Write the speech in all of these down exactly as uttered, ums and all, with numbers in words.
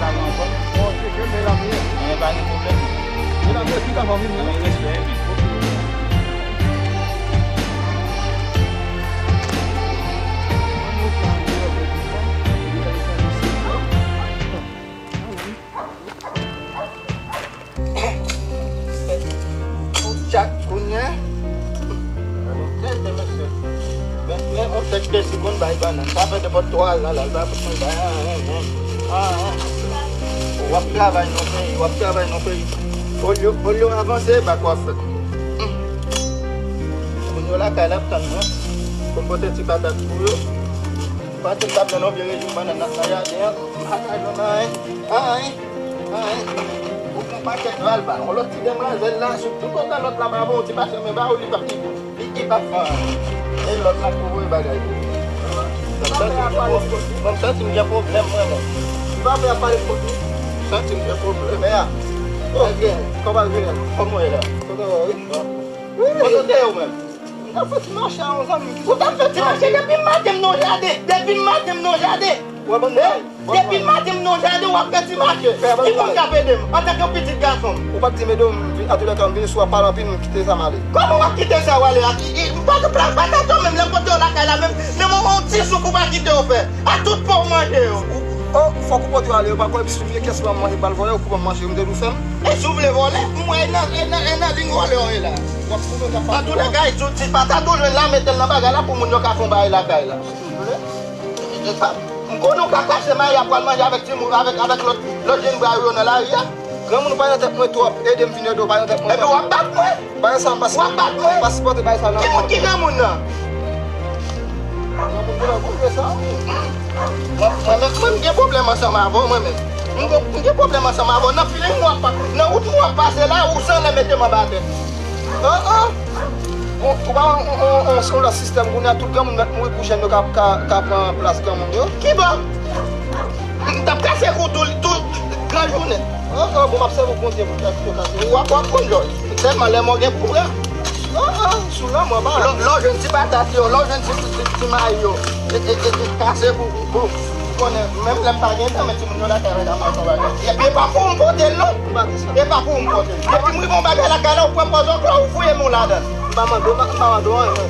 kay la anfòm? Bon, se ke men la mwen. Anyen, pa gen pwoblèm. Men la mwen, tout avan vini. Anyen, respè, epi. Tout chak kounye a. Tande, mesye. Men, men, on tèt de si konn bay bannann. Sa fè nenpòt twa zan la, l pa konn bay anyen, men. Anyen. W ap travay nan peyi, w ap travay nan peyi. Olye, olye w avanse, e bak w ap fè. Moun yo lakay la ap tann mwen. Pou m pote ti patat pou yo. Patat ap nan yon vye rejim bannann nan jaden an. M pa ka jwenn anyen. Anyen. Anyen. Ou pran pakèt val ba. On lòt ti demwazèl la, sou tout otan lòt la pa bon, ti pase men ba ou li p ap li, li p ap fè anyen. E lòt la k pou voye bagay. Mwen m santi m gen pwoblèm mwen menm. Ti pa fè ap pale kot ou. Santi m gen pwoblèm. Men a. Oh, kòman l vini? Kòman w ye la? Kote w ye? Kote w te ye ou menm? M t ap fè ti mache a yon zanmi ki sot. Ou t ap fè ti mache depi maten m nan jaden. Depi maten m nan jaden. Wè bann bagay. Depi maten m nan jaden w ap fè ti mache. Ki moun k ap ede m antanke yon pitit gason? Ou pa t di m ede w, m vin, antoulèka m vini sou w ap pale anpil, m kite sa m ale. Kòman w ap kite sa w ale a? Ki, ki, pa, pa, pa tanto menm lè m pote w lakay la menm, menm yon, yon ti souf ou pa kite yo fè. A tout pa w manje yo. Oh, fòk ou pote yo ale, yo pa kwè, epi si w vye kès pa m manje, bal vòlè, ou kou pa m manje, m te dou fè m. E si w vle vòlè, m wè e nan, e nan, e nan liy vòlè w ye la. W ap pwouve m k ap pale. Antoulèka, e tou ti patat ou jwenn la, mete l nan bagay la pou moun yo ka fè yon bagay lakay la. Si w vle. E pa, m konnen w ka kache mayi a pral manje avèk timoun, avèk, avèk lòt, lòt jèn bra yo nan lari a. Granmoun ou pa nan tèt mwen twòp, ede m vin ede w pa nan tèt mwen twòp. Epi w ap bat mwen? Bagay sa pa sipòte, pa sipòte bagay sa nan. Ki moun ki granmoun nan? Granmoun ki nan goumen sa. Mwen, mwen menm, mwen m gen pwoblèm ansanm avè w, mwen menm. M gen, m gen pwoblèm ansanm avè w. Nan feeling mwen w ap, nan wout mwen w ap pase la, ou san lè mete m anba tè. An, an. Bon, ou pa wè on, on, on, on lòt sistèm kounye a, tout granmoun mèt mouri pou jèn yo ka, ka, ka pran plas granmoun yo. Kibò? M t ap kase kou tou, tou gran jounen. Oh, oh, bon, m ap sèvi w Bondye pou kase kou. W ap, w ap konn jòj. Sèlman lè mò gen pou pran. Oh, oh, sou lanmò, pa. Lè, lè w jwenn ti patat yo, lè w jwenn ti, ti, ti mayi yo. E, e, e, e, kase kou, kou, kou. Ou konnen, menm lè m pa gen tan, men timoun yo lakay la ka fè yon bagay. Epi e pa pou ou m pote l, non. M pa di sa. E pa pou ou m pote l. Depi m rive yon bagay lakay la, ou pran pòz yon klò, ou fouye men w ladan l. M pa mande w, m pa mande w anyen.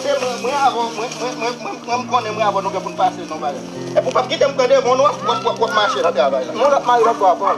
Se mwen, mwen avè w, mwen, mwen, mwen, mwen, mwen, m konnen mwen avè w nou gen pou n pase nan bagay. Epi w p ap kite m pran devan w, w ap, w ap, w ap, w ap mache nan travay la. Yon lòt mayi lòt bò a pran.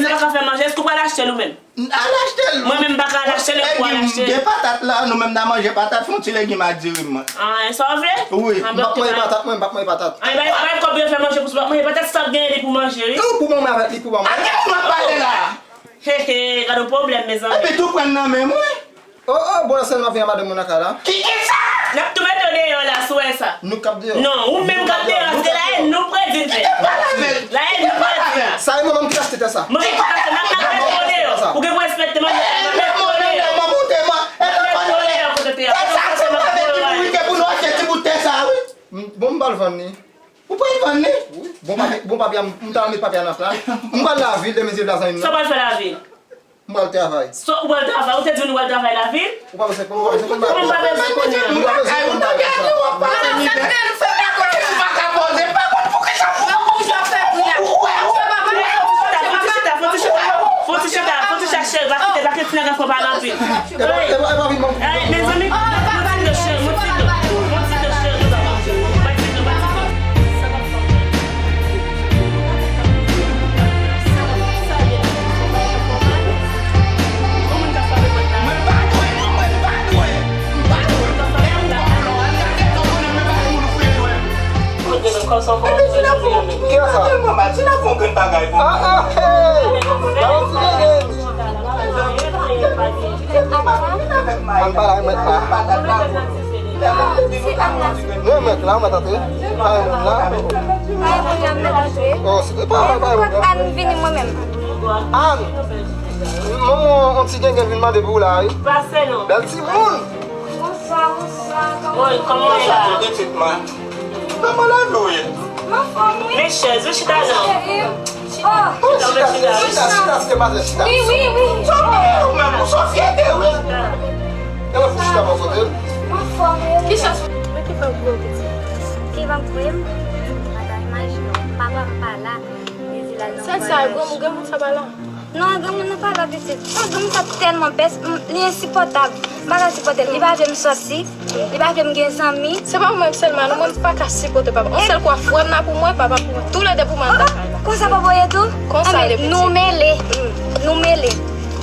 Èske w pa ka fè manje? Èske w pral achte l ou menm? Al achte l. Mwen menm m pa ka al achte l, e pou al achte. Gen patat la, nou menm n a manje patat, fè yon ti legim ak diri m. Ah, sa w vle? Wi. M p ap manje patat, mwen, m p ap manje patat. Ay, bay, bay kòb yo fè manje pou sou, manje patat, sa k genyen li pou manje, wi. Non, pou mwen avèk li, pou mwen. A ki moun w ap pale la? He, he, gade yon pwoblèm, mezanmi. Epi tou pran nan men mwen. Oh, oh, bon, se m ap vin a madanm mwen nan kay la. Ki, ki sa? N ap tou mete w deyò la, si w wè sa. Nou k ap deyò. Non, ou menm k ap deyò, se la e nou predi n fè. Ki te pale avè l? La e nou predi n fè. Sa e manman m ki achte tè sa. Mwen ki achte, n ap mete w deyò. Ou gen pou respekte manman, n ap mete w deyò. N ap mete w deyò kote w te ye. Sa, sa, se mwen avèk ki pou nou achte ti bout tè sa, wi. Bon, m pral vann li. Ou pral vann li? Wi. Bon, papye, bon, papye a, m, m ta met papye a nan pla. M pral lavil, demen se vla zanmi m nan. Sa w pral fè lavil? M pral travay. Sa, ou pral travay? Ou te di nou pral travay lavil? Ou pa bezwen konn, ou pa bezwen konn bagay sa. Kòman m pa bezwen konn bagay sa? Ou pa bezwen konn bagay sa. Madanm, sa k fè nou fè pa konn? Ou pa ka poze, pa konn poukisa. Nan konjou ap fè pri a. Ou wè, ou wè. Fon ti chita, fon ti chita, fon ti chita, fon ti chita, cheri, pa kite, pa kite ti nèg la fè w pale anpil. E pa, e pa, e pa vin bon. Ay, mezanmi, fon ti chita, cheri, fon ti chita, fon ti chita, cheri, nou pa manje. Pa kite, pa kite. Epi Tina fè yon, Tina tèlman mal, Tina fè yon grenn bagay pou mwen. Ah, ah, hey! Ba yon ti grenn. Ann pale ak mèt la. Non, mèt la, mèt antre. Pa yon moun la. Oh, se pa, pa yon moun la. Ann vini mwen menm. Ann. Manman, yon ti grenn vin mande pou ou la, wi. Bèl timoun. Bonswa, bonswa. Kòman w ye la? Pitit mwen. Kòman lavi w ye? M anfòm, wi. Men chèz, wi, chita non. Oh, chita, chita, chita, chita, chita. Wi, wi, wi. Ou menm, ou sosyete, wi. E mwen pou chita bò kote l. M anfòm, wi. Ki chans? Men ki fè w kriye, pitit? Ki fè m kriye? Madam, imajine w, papa m pa la. Li di l al nan vwayaj. Sèl sa, granmoun, granmoun sa pa la. Non, granmoun nan pa la, pitit. Oh, granmoun sa tèlman pès, m, li ensipòtab. M pa ka sipòte l. Li pa vle m sòti. Li pa vle m gen zanmi. Se pa ou menm sèlman, non, mwen m pa ka sipòte papa. Yon sèl kwa frè m nan pou mwen, papa pou mwen. Toulède pou mwen, m ta ka la. Konsa papa w ye tou? Konsa l ye, pitit. Nou mele. Nou mele.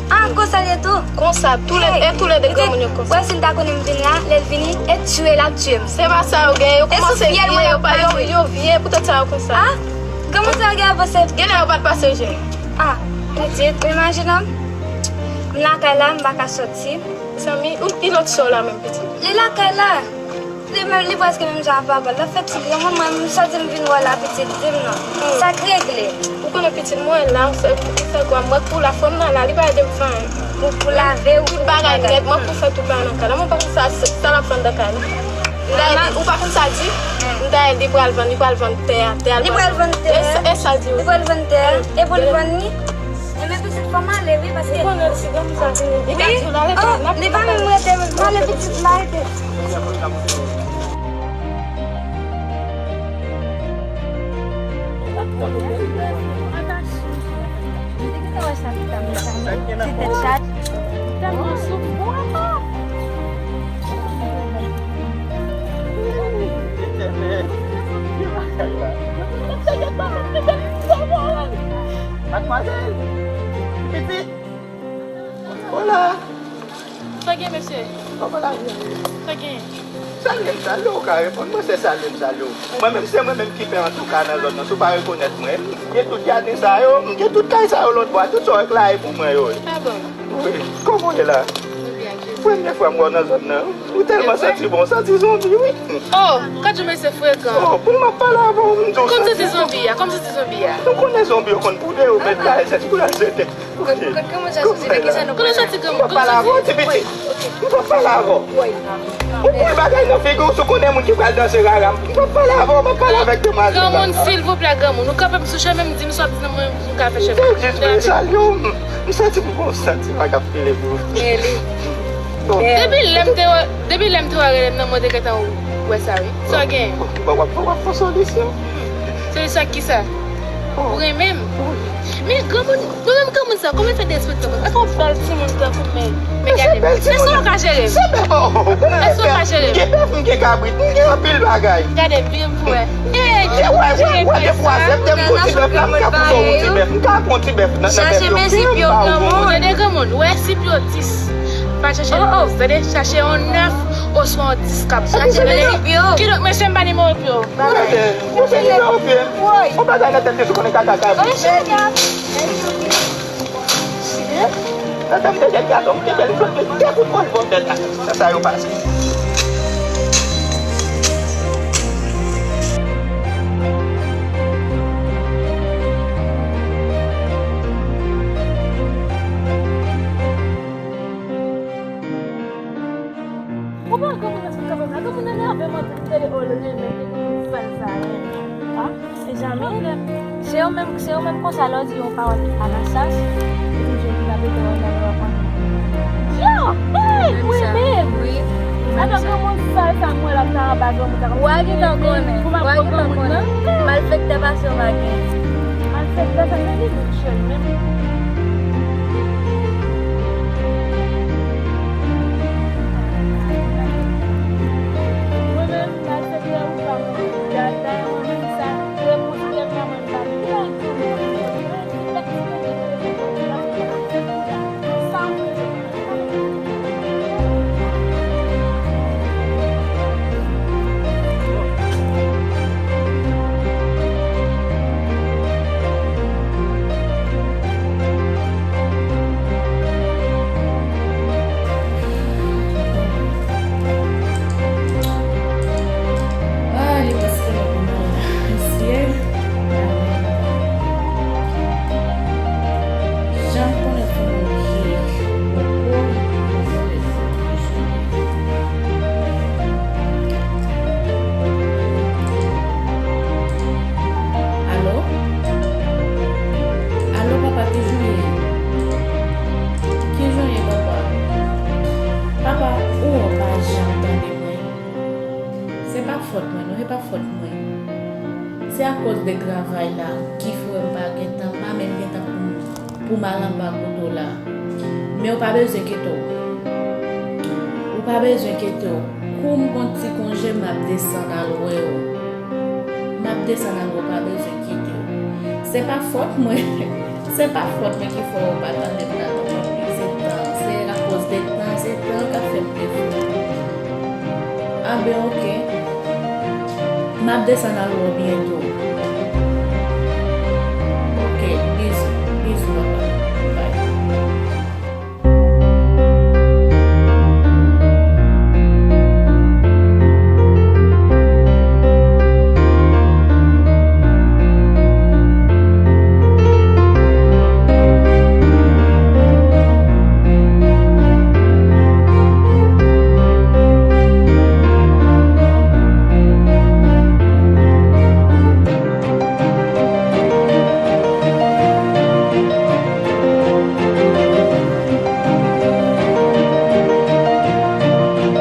Ah, konsa l ye tou? Konsa, toulède, e toulède granmoun yo konsa. Wè, si m ta konnen m vin la, lè l vini, e tiye l ap tiye m. Se pa sa yo gen, yo kòmanse vye, yo pa, yo, yo vye, poutèt sa yo konsa. Ah, granmoun sa yo gen avanse. Genlè yo pa t pase jèn. Ah, pitit, ou imajine w? M lakay la, m pa ka sòti. Zanmi, ou, e lòt sè w la menm, pitit? Li lakay la. Li menm, li prèske menm jan ak papa l. L ap fè ti granmoun, mwen, m santi m vin wè la, pitit, di m non. Sa k regle? Ou konnen pitit mwen la, ou sèl, ou sèl kwa m, mwen pou la, frè m nan la, li pa ede m fè anyen. Pou, pou lave, ou tout bagay nèt, mwen pou fè tout bagay nan kay la. Mwen pa konn sa, sa l ap fè anndan kay la. M ta di, ou pa konn sa di? M ta di, li pral vann, li pral vann tè a, tè a. Li pral vann tè a? E sa, e sa di, wi. Li pral vann tè a? E pou l vann li? Enben pitit, fò m ale, wi, paske. Ou konnen si granmoun sa vini, li ka di w l ale kay la. Li pa menm rete, m ale pitit, m arete. Li gentan wè sa pita, mezanmi. Ti tèt chaje. Tèlman souf. Madmwazèl! Pitit! Hola! Sa gen, mesye? Kòman lavi a ye? Sa gen? Salye m, salye w, ou ka reponn mwen, se salye m, salye w. Mwen menm, se mwen menm ki pè antouka nan zòn nan, si w pa rekonèt mwen. M gen tout jaden sa yo, m gen tout kay sa yo lòt bò a, tout sa w wè k la e pou mwen yo ye. Ah bon? Wi. Kòman w ye la? Mwen byen, ak Jezi. Premye fwa m wè w nan zòn nan. Ou tèlman santi bon, w santi zonbi, wi. Oh, gad jan mesye frekan. Oh, pou m ap pale avè w, m di w santi zonbi a, kòm santi zonbi a. Nou konnen zonbi yo konn boude yo, men la, e santi pou l al jete. Kote, kote granmoun sa soti, de kisa nou pale la? Kote soti granmoun? M p ap pale avè w, ti pitit. M p ap pale avè w. Ou pran bagay nan figi w, si w konnen moun ki pral danse rara. M p ap pale avè w, m ap pale avèk demwazèl la. Granmoun, silvouplè, granmoun. Ou kanpe m sou chemen, m di m sa w ap di nan mwen, m ka fè chemen. Se jis mwen salye w, m, m santi m gon santiman k ap file pou ou. Depi lè m te wè, depi lè m te wè rele m nan, mwen te gentan wè sa, wi. Sa w gen? Bon, w ap, w ap fè solisyon. Solisyon ak kisa? Ou renmen m? Men granmoun, nou menm granmoun sa, kòman fè derespekte w konsa? Èske w bèl timoun tankou m, men, men gade m. Èske w ka jere m? Èske w ka jere m? M gen bèf, m gen kabrit, m gen anpil bagay. Gade m, vire m pou wè. Ey, wè, wè, wè, de fwa, se te m pou ti bèf la, m ka pouse yon ti bèf, m ka pran ti bèf nan, nan bèf yo. Chache men sipyo granmoun. Tande granmoun, wè sipyo dis. Pa chache dis, tande, chache yon nèf oswa yon dis k ap chache, tande. Kidonk, mesye, m pa nimewo pye w. Mwen se nimewo pye m. Yon bagay nan tèt li sou konnen kaka ka bouche. Nan tèt de jèn gason, m te bèl flòt, men de kout bòl bò tèt la. Sa, sa yo pase. Ou pa granmoun nan sou kanpe m la. Granmoun nan nève m anpil, m tande, oh, l renmen, li renmen sal sa, renmen. Ah, mezanmi, se yo menm, se yo menm konsa lè w di yon pawòl ki pa nan sans, li toujou vin ap ete w nan lè w ap annik. Yo, hey, mwen menm. Atò, granmoun sal sa, m wè l ap nan anba granmoun sa. Wa gentan konnen, wa gentan konnen. Malfektè pase w pa gen. Malfektè sa, se li menm, jèn menm. Mwen menm, malfektè ou pa mwen, gad la, mwen menm sa, lè mwen, lè mwen, mwen pa gen. Fòt mwen, non, se pa fòt mwen. Se akoz de travay la ki fè m pa gen tan, m pa menm gen tan pou m, pou m al anba kote w la. Men ou pa bezwen kite w. Ou pa bezwen kite w. Kou m gon ti konje, m ap desann al wè w. M ap desann al wè w, pa bezwen kite w. Se pa fòt mwen. Se pa fòt mwen ki fè w pa tande m nan non, papi. Se tan. Se akoz de tan. Se tan k ap fè m defo. Anben, oke. M ap desann al wè w byento. Oke, bizou. Bizou, papa. Bay.